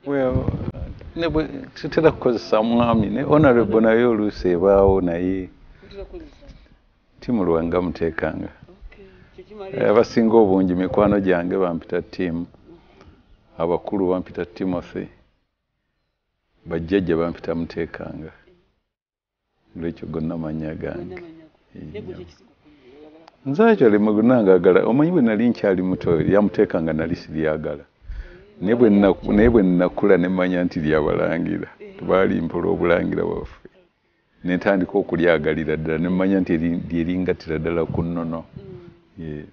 Well, tutera kukozesa mwami ne honorable, naye oluusi ebaawo, naye Tim Lwanga Muteekanga. Abasinga obungi mikwano gyange bampita Tim, abakulu bampita Timothy, bajjajja bampita Muteekanga. Lwekyo gonna mannya gange. Nze actually munangagala, omanyi bwe nali nkyali muto lyamuteekanga nali siryagala, naye bwe nakula ne mmanya nti lyabalangira, tebaalimpola obulangira bwaffe, ne ntandika okulyagalira ddala, ne mmanya nti lyeringatira ddala ku nnono. Yes.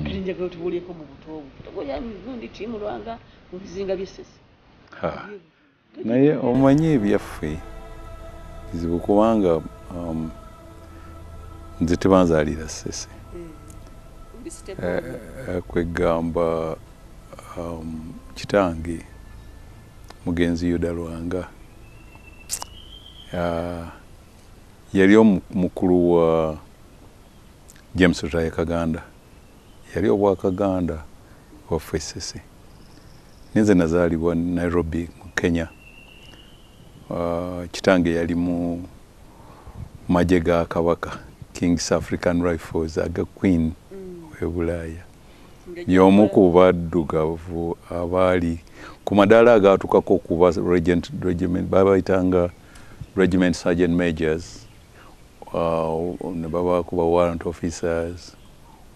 Kati njagala otubuulireko mu buto bwo, gundi Tim Lwanga mu bizinga by'Essese. Naye omanyi ebyaffe bizibu kubanga nze tebanzaalira Ssese. Kwegamba kitange mugenzi Yuda Lwanga yali omukulu wa James Lutaaya Kaganda, yali obwakaganda waffe Ssese. Ninze nazaalibwa Nairobi mu Kenya. Kitange yali mu magye ga Kabaka, King's African Rifles aga Queen w'e Bulaaya. Y'omu ku baddugavu abaali ku madaala agaatukako okuba regiment, babayitanga regiment sergeant majors, ne babaako ba warrant officers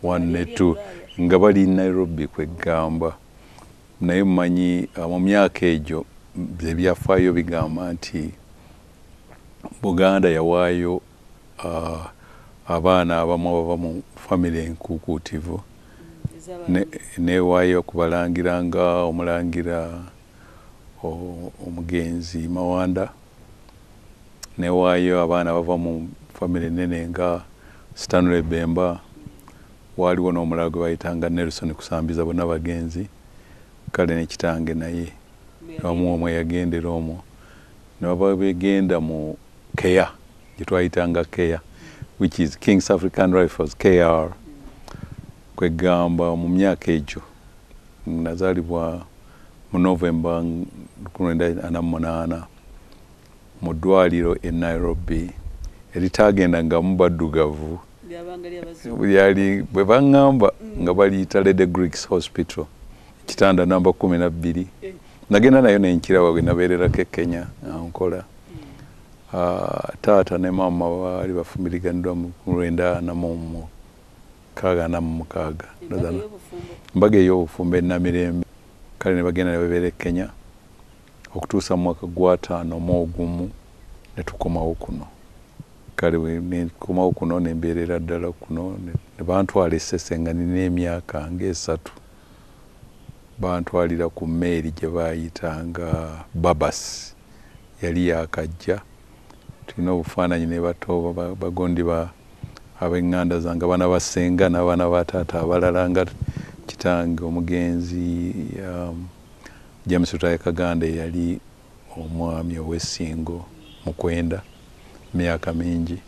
1 ne 2 nga bali Nairobi. Kwegamba naye mmanyi mu myaka egyo ebyafaayo bigamba nti Buganda yawaayo abaana abamu abava mu famire enkuukuutivu, newaayo okubalangira nga omulangira omugenzi Mawanda, newaayo abaana abava mu famire nene nga Stanley Bemba, waaliwo n'omulala gwe bayitanga Nelson Kusambiza, bonna bagenzi. Kale ne kitange naye omu omwe yagendera omwo, ne baba begenda mu KAR gye twayitanga KAR, which is King's African Rifles, KR. Kwegamba mu myaka egyo nazaalibwa mu November 1948 mu ddwaliro e Nairobi eritagendangamu baddugavu, lyali bwe baŋŋamba nga baliyita Lady Griggs Hospital, kitanda namba 12. Nagenda nayo nenkiraba bwe nabeererako e Kenya nga nkola. Taata ne maama baali bafumbiriganiddwa mu 1996, 46, mbaga ey'obufumbo e Namirembe. Kale ne bagenda ne babeera e Kenya okutuusa mu mwaka gwa 51 ne tukomawo kuno. Kale nekomawo kuno nembeerera ddala kuno, ne bantwala e Ssese nga nina emyaka ng'esatu. Bantwalira ku mmeeri gye baayitanga Babas, yali yakajja. Tulina obufaananyi ne bato bagondi ba ab'eŋŋanda zange, abaana ba ssenga n'abaana ba taata abalala, nga kitange omugenzi James Lutaaya Kaganda eyali omwami ow'Essingo Mukwenda myaka mingi.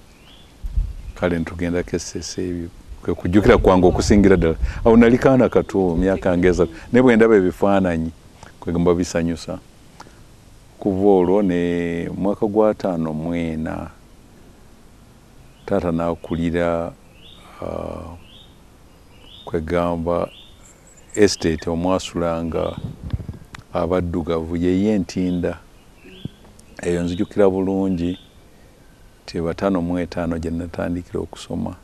Kale ntugendako e Ssese, ebyo kwe kujjukira kwange okusingira ddala. Awo nali kaana kato, myaka ng'esatu, naye bwe ndaba ebifaananyi kwegamba bisanyusa. Kuva olwo ne mwaka gwa 54 taata n'akulira kwegamba estate omwasulanga abaddugavu yeye Entinda. Eyo nzijukira bulungi ti 55 gye natandikira okusoma,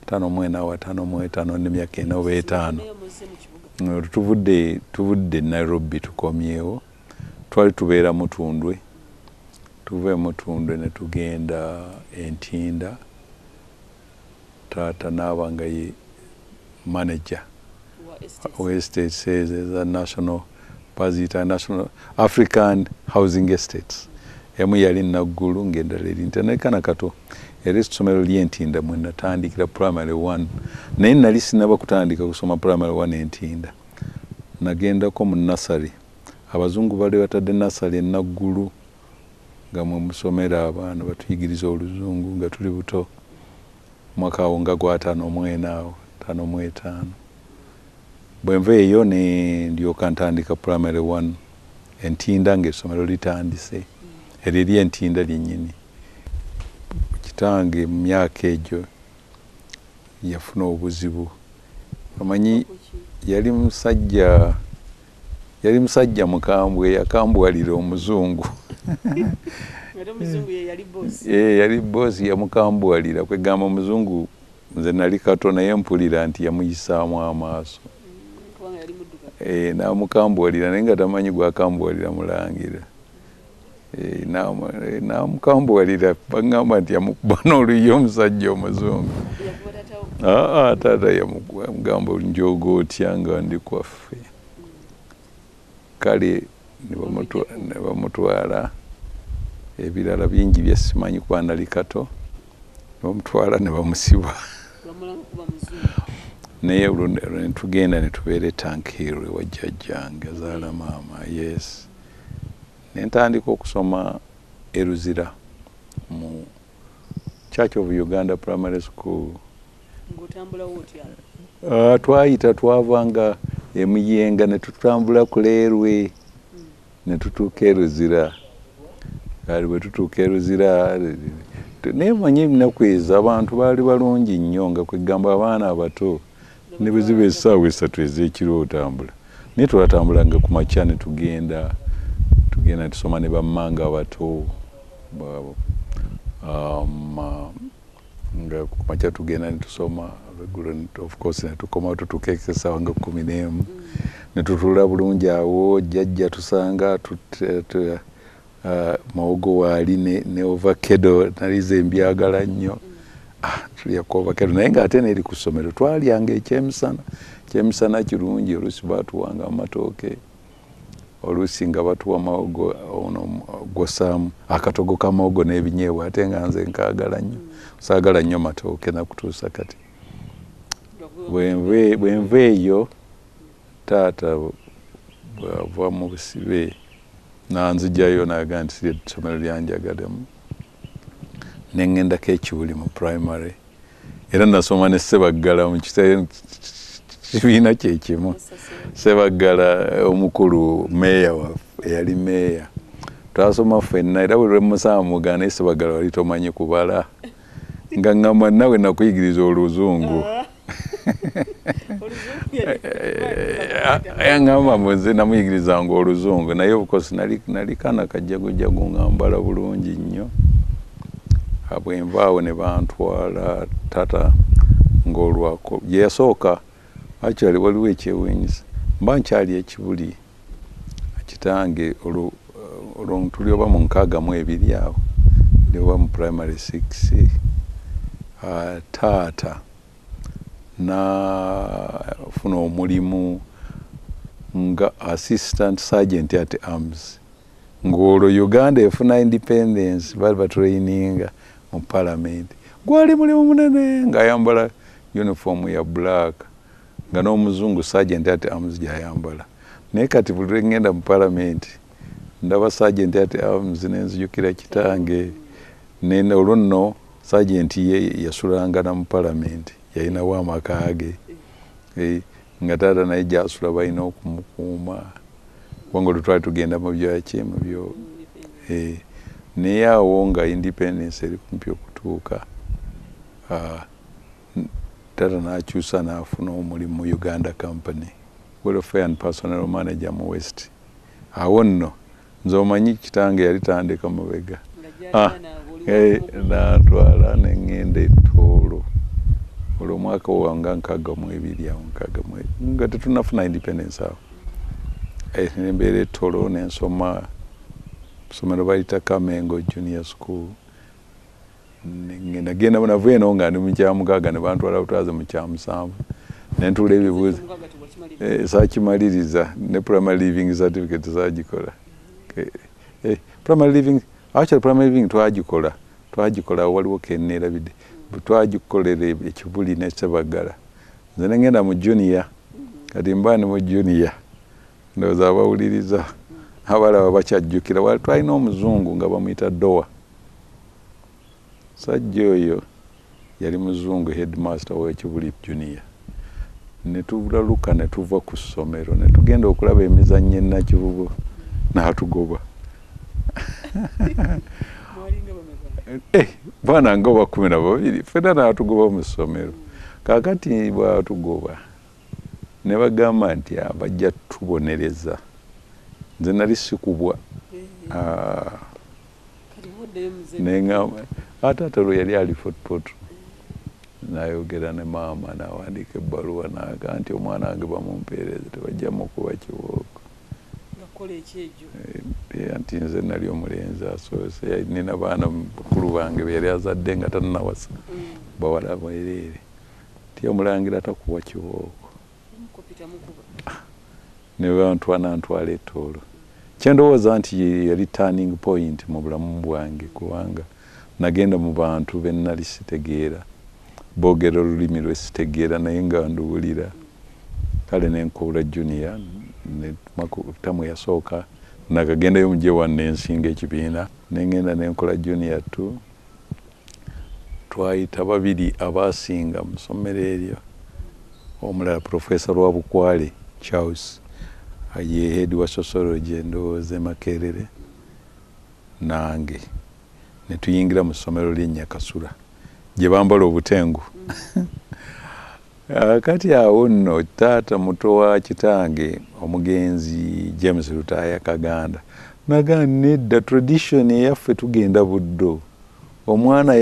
54 awo, 55, n'emyaka 4 oba 5. Tuvudde Nairobi tukomyewo, twali tubeera Mutundwe, tuva e Mutundwe ne tugenda Entinda. Taata naaba nga ye manager wa estates ezo eza national, baziyita National African Housing Estates. Emu yali Naggulu ng'endala eri Ntinda. Naye kana kato era essomero ly'Entinda mwe natandikira primary one, naye nali sinaba kutandika kusoma primary one Entinda, nagendako mu nursery. Abazungu bali batadde nursery e Naggulu nga mwe musomera abaana, batuyigiriza oluzungu nga tuli buto. Mwaka awo nga gwa 54 awo, 55, bwe nva eyo ne ndyoka ntandika primary one. Entinda ng'essomero litandise, eryo eri Entinda lyennyini. Kitange mu myaka egyo yafuna obuzibu, omanyi yali musajja mukambwe, yakambuwalira omuzungu. Yali boss, yamukambuwalira. Kwegamba omuzungu, nze nali kato naye mpulira nti yamuyisaamu amaaso, namukambuwalira, naye nga tamanyi gwakambuwalira mulangira. Namukambuwalira, baŋŋamba nti yamukuba n'oluyi omusajja omuzungu. Aa, taata yamugamba, njoga otya nga ndi kwaffe? Kale ne bamutwala, ebirala bingi byesimanyi kuba nali kato, ne bamutwala ne bamusiba. Naye netugenda netubeera e Tank Hill ewa jjajjange azaala maama. Yes, nentandika okusoma e Luzira mu Church of Uganda Primary School. Twayita twavanga emuyenga ne tutambula ku leerwe ne tutuuka e Luzira. Kale bwe tutuuka e Luzira, naye manyi ennaku ezo abantu baali balungi nnyo, nga kwegamba abaana abato ne bwe ziba essaawa 3 ez'ekiro otambula, naye twatambulanga ku makya ne tugenda, tugenda tusoma ne bammanga abato, nga ku makya tugenda ne tusoma, olweggulo of course ne tukomawo, tutuuka essaawa nga 11 ne tutuula bulungi awo. Jjajja tusanga mawogo waali ne ovakedo, nalize mbyagala nnyo. Tulya ku ovakedo, naye ng'ate neri ku ssomero twalyanga ekyemisana, ekyemisana kirungi. Oluusi baatuwanga amatooke, oluusi nga batuwa mawogo ono gwosaamu akatogo k'amawogo n'ebinyeebwa, ate nga nze nkaagala nnyo, saagala nnyo matooke nakutuusa kati. Bwenva eyo, taata bwava mu busibe nanzijayo, naga nti siri essomero lyanjagalemu, neŋŋendako ekibuli mu primary, era nasoma ne Sebaggala mu kibiina kyekimu. Sebaggala omukulu, meeya waffe, eyali meeya, twasoma ffenna, era bwe lwemusaba mugana, naye Sebaggala wali tomanyi kubala, nga ŋŋamba nawe nakuyigiriza oluzungu. Yaŋŋamba mbu nze namuyigirizanga oluzungu, naye of course nali kaana kajjagujagu nga mbala bulungi nnyo. Bwenvaawo ne bantwala tata ng'olwako gye yasooka. Actually waliwo ekyewuunyisa, mba nkyali ekibuli, kitange olwo tuli oba mu 62 awo, ndi oba mu primary 6, taata nafuna omulimu nga assistant sergeant at arms, ng'olwo Uganda efuna independence, bali batraininga mu parliament. Gwali mulimu munene, ng'ayambala uniform ya black, nga n'omuzungu sergeant at arms gyayambala. Naye kati buli lwe ŋŋenda mu parliament ndaba sergeant at arms nenzijukira kitange. Olwo nno sergeant ye yasulanga na mu parliament, yalinawo amaka ge, nga taata naye gyasula balina okumukuuma, kubanga olwo twali tugenda mu byaki, mu byo. Naye awo nga independence eri kumpi okutuuka, taata n'akyusa n'afuna omulimu mu Uganda Company, welfare and personnel manager mu West. Awo nno nze omanyi kitange yali tandika mabega, nantwala neŋŋenda e Tooro. Olwo omwaka wanga 62 awo, 62, nga tetunafuna independence awo. Nembeera e Tooro nensoma somero bayita Kamengo Junior School. Nagenda nava eno nga ndi mukyamukaaga, ne bantwala butwaze mu kyamusanvu, nentuula ebibuuzo saakimaliriza, ne primary leaving certificate saagikola. Primary leaving, actually primary leaving twagikola, waliwo keneerabidde, twagikolera ekibuli ne Sebaggala, nze nengenda mu junior. Kati mba ndi mu junior, ndowooza abawuliriza abalaba bakyajjukira, twalina omuzungu nga bamuyita Dowa. Sajja oyo yali muzungu, headmaster w'ekibuli junior. Ne tulaluka ne tuva ku ssomero ne tugenda okulaba emizannyo e Nakivubo, N'atugoba. Baana nga 12 ffenna n'atugoba mu ssomero. Kaakati bw'atugoba ne bagamba nti bajja tubonereza. Nze nali sikubwa. Neŋŋamba taata lwe yali ali Fort Portal, n'ayogera ne maama n'awandiika ebbaluwa n'agamba nti omwana wange bamumpeereze tebajja mukuba kibooko. Nti nze nali omulenzi asoose, nina baana bakulu bange be yali azadde nga tannawasa, bawala bwereere. Nti omulangira takuwa kibooko. Ne bantwala ntwala e Tooro. Kyendowooza nti yali turning point mu bulamu bwange, kubanga nagenda mu bantu be nali sitegeera, boogera olulimi lwe sitegeera naye nga nduwulira. Kale ne nkola junior tamu yasooka nakagendayo mu J1 nensinga ekibiina, nengenda nenkola junior 2. Twayita babiri abaasinga mu ssomero eryo, omulala Professor Rwabukwale Charles ye head wa sociology endowooza e Makerere, nange ne tuyingira mu ssomero ly'e Nyakasura gye bambala obutengu. Kati awo nno taata muto wa kitange omugenzi James Lutaaya Kaganda nagamba nedda, tradition eyaffe tugenda Buddo, omwana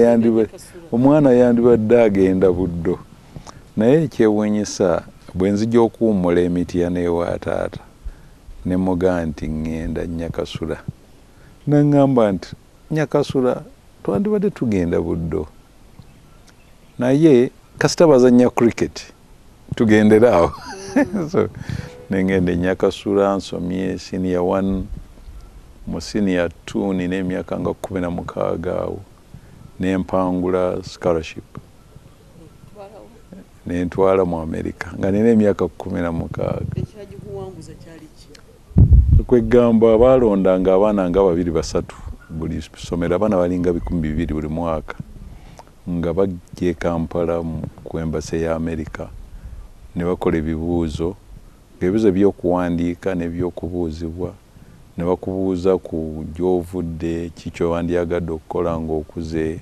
yandibadde agenda Buddo. Naye ekyewuunyisa bwe nzija okuwummula Emityana ewa taata ne mugamba nti ŋŋenda Nyakasura, naŋŋamba nti Nyakasura twandibadde tugenda Buddo, naye kasita bazannya cricket tugendere awo. So nengenda e Nyakasura nsomye senior 1, mu senior 2 nina emyaka nga 16 awo nempangula scholarship nentwala mu America nga nina emyaka 16. Kwegamba baalondanga abaana nga 2 3 buli ssomero, abaana balinga 2,000 buli mwaka, nga bajja e Kampala ku embassy ya America ne bakola ebibuuzo, ng'ebibuuzo by'okuwandiika n'ebyokubuuzibwa, ne bakubuuza ku gy'ovudde, ki ky'owandyagadde okukola ng'okuze,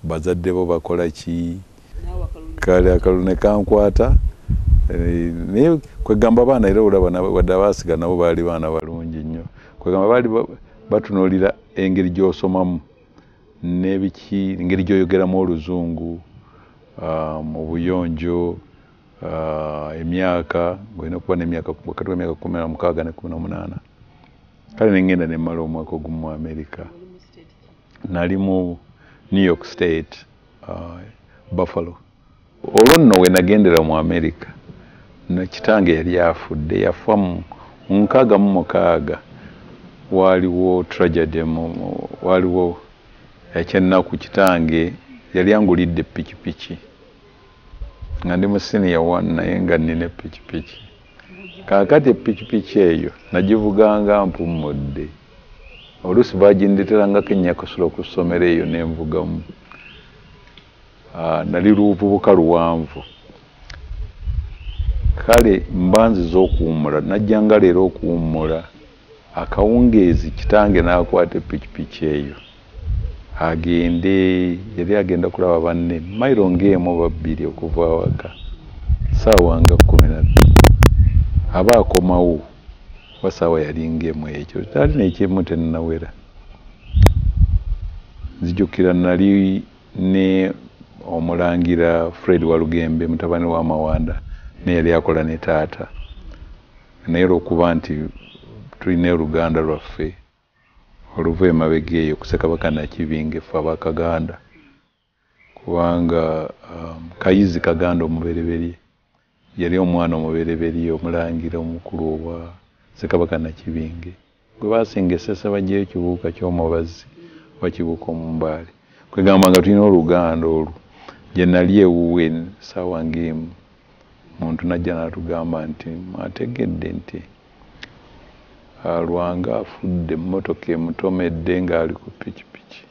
bazadde bo bakola ki. Kale akalulu ne kankwata. Naye kwegamba abaana era olaba wadde abaasigala nabo baali baana balungi nnyo. Kwegamba baali batunuulira engeri gy'osomamu n'ebiki, engeri gy'oyogeramu oluzungu, mu buyonjo, emyaka ng'olina okuba n'emyaka wakati w'emyaka 16 ne 18. Kale ne ŋŋenda ne mmala omwaka ogumu mu America. Nali mu New York State, Buffalo. Olwo nno we nagendera mu America, kitange yali afudde, yafa mu 66. Waaliwo tragedy, waaliwo ekyennaku. Kitange yali angulidde ppikipiki nga ndi mu senior 1, naye nga nnina epikipiki. Kaakati epikipiki eyo nagivuganga mpummudde, oluusi bagindeeterangako e Nyakasura ku ssomero eyo nenvugamu. Nali luvubuka luwanvu. Kale mba nzize okuwummula, najjanga leero okuwummula, akawungeezi kitange n'akwata epikipiki eyo agende, yali agenda kulaba banne mayiro ng'emu oba 2 okuva awaka, ssaawa nga 12 aba akomawo, oba ssaawa yali ng'emu ekyo taali n'ekyemu tennawera. Nzijukira nali ne omulangira Fred Walugembe mutabani wa Mawanda, naye yali akola ne taata, naye olw'okuba nti tulina oluganda lwaffe oluva emabega eyo ku Ssekabaka Nakibinge ffe Abakaganda, kubanga Kayizi Kaganda omubereberye yali omwana omubereberye omulangira omukulu owa Ssekabaka Nakibinge, gwe baasinga essese baggyeyo Kibuuka ky'Omubazi oba Kibuuka Omumbaale. Kwegamba nga tulina oluganda olwo. Gye nali ewuwe ssaawa ng'emu, muntu n'ajja n'atugamba nti mwategedde nti Lwanga afudde, emmotoka emutomedde ng'ali ku pikipiki.